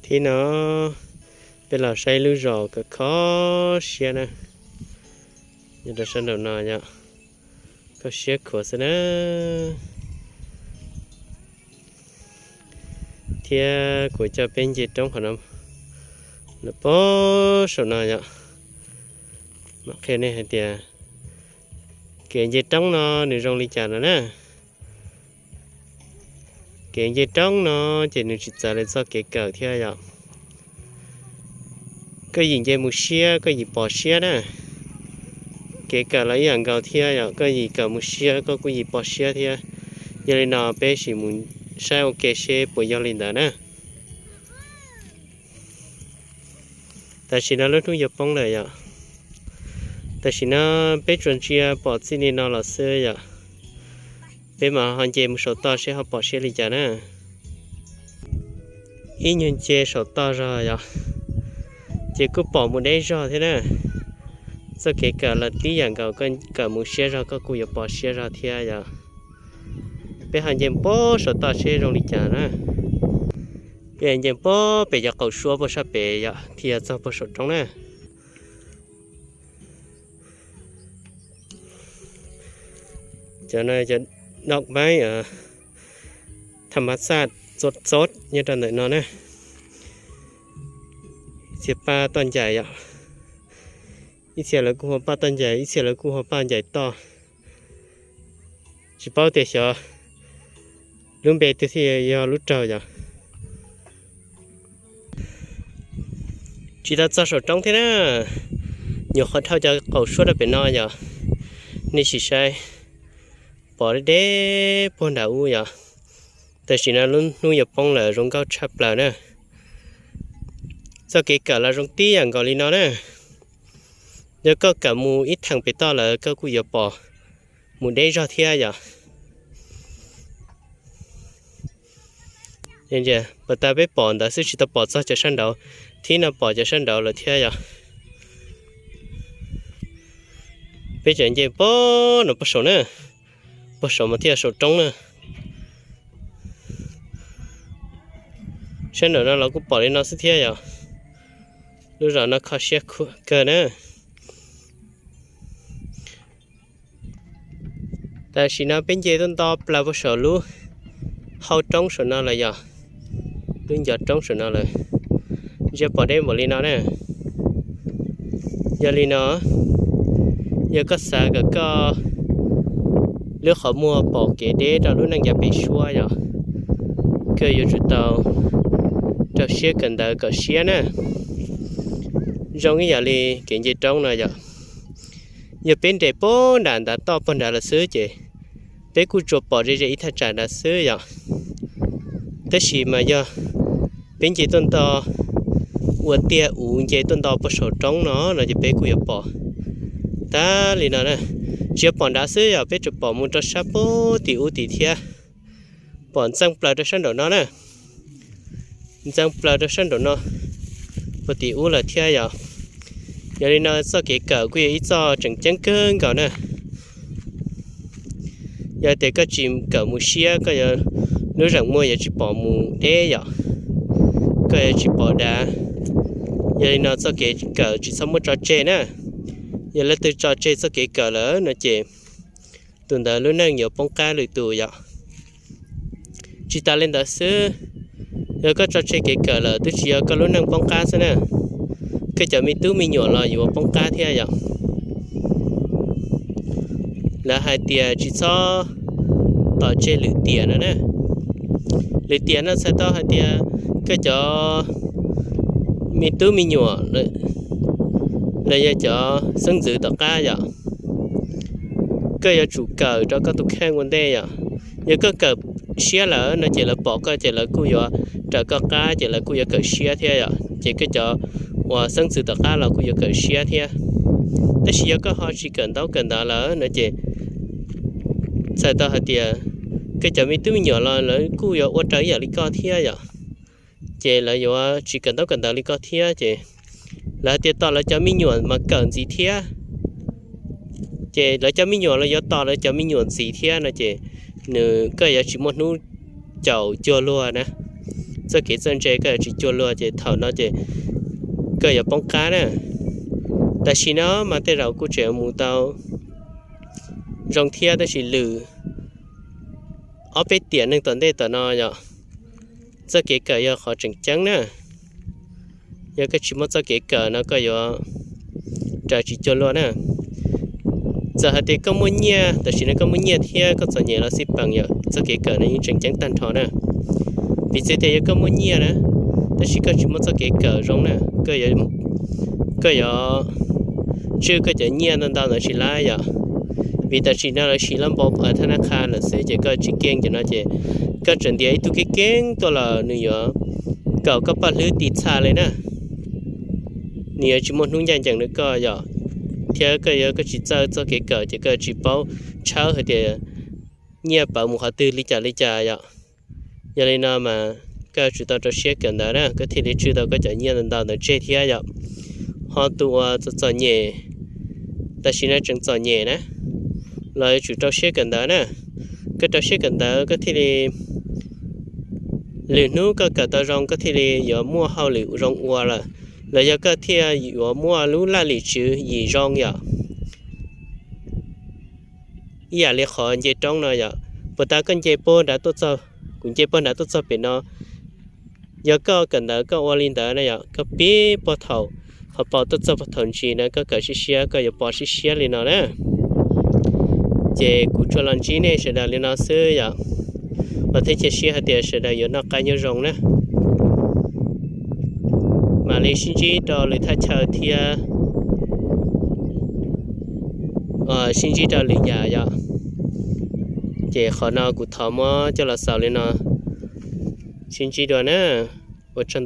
Thib no peb los saib lub zos kho siab na, nyob rau sab nraum no yom, kho siab khuav xwb na. Thiab kuv coj peb nce roob qhov no, lawm pem saum no yom. Mam qhia nej hais tias kev nce roob no nws zoo li cas no na. Kev nce roob no ces nws tsis txawv li txoj kev kawm thiab yom. Koj yim nce mus siab koj yim pom siab na. Kev kawm los ib yam nkaus thiab yom, koj yim kawm mus siab koj kuj yim pom siab thiab. Yog li no peb sim mus saib ua ke seb puas yog li ntawd na. Tam sim no lub hnub yuav poob lawm yom. Tam sim no peb tsuas ntsia pom txij li no los xwb yom. Peb mam ho nce mus saum toj seb ho pom siab li cas na. Ib nyuag nce saum toj zog yom, ces kuj pom mus deb zog thiab na. Txoj kev kawm los tib yam nkaus, koj kawm mus siab zog koj kuj yuav pom siab zog thiab yom. Peb ho nce puag saum toj seb zoo li cas na. Peb nce puag pem cov qaum suab puag sab pem yom, thiaj txog puag saum roob na. Cov no cov doj maib tham mas xaj txob txob nyob rau ntawm no na. Ib txhia paj toj ncaim yom, ib txhia lawv kuj hu paj toj ncaim, ib txhia lawv kuj hu paj ncaim toj. Tsis paub tias xyov lub npe twg thiaj yog lub raug yom. Tsis tau txog saum roob thiab na, nyuam qhuav dhau cov qaum suab rau pem no yom. Nej sim saib, pom deb deb puag nram ub yom. Tam sim no lub hnub yuav poob lawm zoo nkauj tshaj plaws na. Txoj kev kawm los zoo tib yam nkaus li no na. Yog koj kawm mus ib theem pem toj lawm koj kuj yuav pom mus deb zog thiab yom. Pas tas peb pom ntawd xwb tsis tau pom txog cov sab nraud, thib no pom cov sab nraud lawm thiab yom. Peb tseem nce puag no puag saum na, puag saum mas thiaj saum roob na. Sab nraum no los kuj pom li no xwb thiab yom. Lub zos no kho siab kawg na. Tam sim no peb nce tuaj nto plaws puag saum lub hau roob saum no lawm yom, lub ncov roob saum no lawm. Ntsia pom deb npaum li no na. Yog li no, yog koj xav kom koj lub qhov muag pom kev deb rau lub neej yav pem suab yom, koj yuav tsum tau rau siab kawm ntawv kom siab na. Zoo ib yam li kev nce roob no yom, yog peb nres puag nram ntav toj puag nrad lawm xwb ces peb kuj tsuas pom ze ze ib thaj tsam nrad xwb yom. Tab sis mas yog peb nce tuaj nto ua tiag uv nce tuaj nto puag saum roob no no ces peb kuj yuav pom. Tab li no na, tsis yog pom nrad xwb yog peb tsuas pom mus rau sab puag tim ub tim thiab. Pom ntxeej plaws rau sab nraum no na, ntxeej plaws rau sab nraum no puag tim ub lawm thiab yom. Yog li no txoj kev kawm kuj yog ib txoj tseem ceeb kawg nkaus na. Yog tias koj tsis kawm mus siab koj yuav, lub zeem muag yuav tsis pom mus deb yom, koj yuav tsis pom dav. Yog li no txoj kev kawm tsis txhob muab tso tseg na. Yog leej twg tso tseg txoj kev kawm lawm no ces tus ntawd lub neej yuav poob qab lwm tus yom. Tsis tas li ntawd xwb, yog koj tso tseg kev kawm lawm twb tsis yog koj lub neej poob qab xwb na, koj cov me tub me nyuam los yuav poob qab thiab yom. Lawv hais tias tsis txhob tom tseg lwm tiam no na. Lwm tiam no txhais tau hais tias koj cov me tub me nyuam los yog cov xeeb ntxwv tom qab yom, koj yuav tsum kawm rau koj tus kheej ua ntej yom. Yog koj kawm siab lawm no ces lawv pom koj ces lawv kuj yuav raws koj qab ces lawv kuj yuav kawm siab thiab yom, ces koj cov uas xeeb ntxwv tom qab los kuj yuav kawm siab thiab. Tab sis yog koj ho tsis kawm ntaub kawm ntawv lawm no ces txhais tau hais tias koj cov me tub me nyuam los lawv kuj yuav ua raws ib yam li koj thiab yom. Ces lawv yuav tsis kawm ntaub kawm ntawv li koj thiab ces lawv hais tias tos lawv cov me nyuam mas kawm ntxiv thiab. Ces lawv cov me nyuam los yuav tos lawv cov me nyuam ntxiv thiab no ces nws koj yuav tsis muaj hnub caum cuag luag na. txoj kev txawj ntse koj yuav tsis cuag luag ces thaum no ces koj yuav poob qab na. Tam sim no mas tej zaum kuj tseem mus tau zoo thiab tab sis lwm ob peb tiam neeg tom ntej tom no yom, txoj kev kawm yog qhov tseem ceeb na. Yog koj tsis muaj txoj kev kawm no koj yuav raws tsis cuag luag na. Txawm hais tias koj muaj nyiaj, tam sim no koj muaj nyiaj thiab koj txom nyem los xij peem yom, txoj kev kawm no yeej tseem ceeb tag nrho na. Piv txwv tias yog koj muaj nyiaj na, tab sis koj tsis muaj txoj kev kawm zoo na, koj yuav tswj koj cov nyiaj ntau ntau ntawd tsis laib yom. Vim tam sim no lawv siv lab npau thab nab qha lawm xwb ces koj tsis keej cov no ces koj tseem ntiav ib tug keeb keeb tuaj los nws yuav kaum koj paj hlwb ti txha li na. Nws yuav tsis muaj hnub ncaj ncees rau koj yom. Thiab koj yog koj tsis txawj txoj kev kawm ces koj tsis paub tshawb hais tias nyiaj pawv mus qhov twg li cas li cas yom. Yog li no mas koj yuav tsum tau rau siab kawm ntawv na, koj thiaj li tswj tau koj cov nyiaj ntau ntau ntawd tseg thiab yom. Ho tus uas txom txom nyem, tam sim no tseem txom nyem na, los yuav tsum rau siab kawm ntawv na. Koj rau siab kawm ntawv koj thiaj li, lwm hnub koj kawm tau zoo koj thiaj li yuav muaj hauj lwm zoo ua lawm, los yog koj thiaj yuav muaj lub laj lim tswv yim zoo yom. Ib yam li qhov nce roob no yom, puas tas koj nce puag nrad tuaj txog, kuv nce puag nrad tuaj txog pem no, yog koj kawm ntawv koj ua li ntawd na yom, koj pib puag thaum qhov paus tuaj txog puag thaum ntsis na koj kawm siab siab koj yuav pom siab siab li no na. Ces kuv tsuas los ntsib nej sawv daws li no xwb yom, vam thiab cia siab hais tias sawv daws yuav noj qab nyob zoo na. Mam li sib ntsib rau lwm thaj chaw thiab sib ntsib rau lwm yam yom. Ces qhov no kuv thov muab coj los xaus li no, sib ntsib dua na, ua tsaug ntau.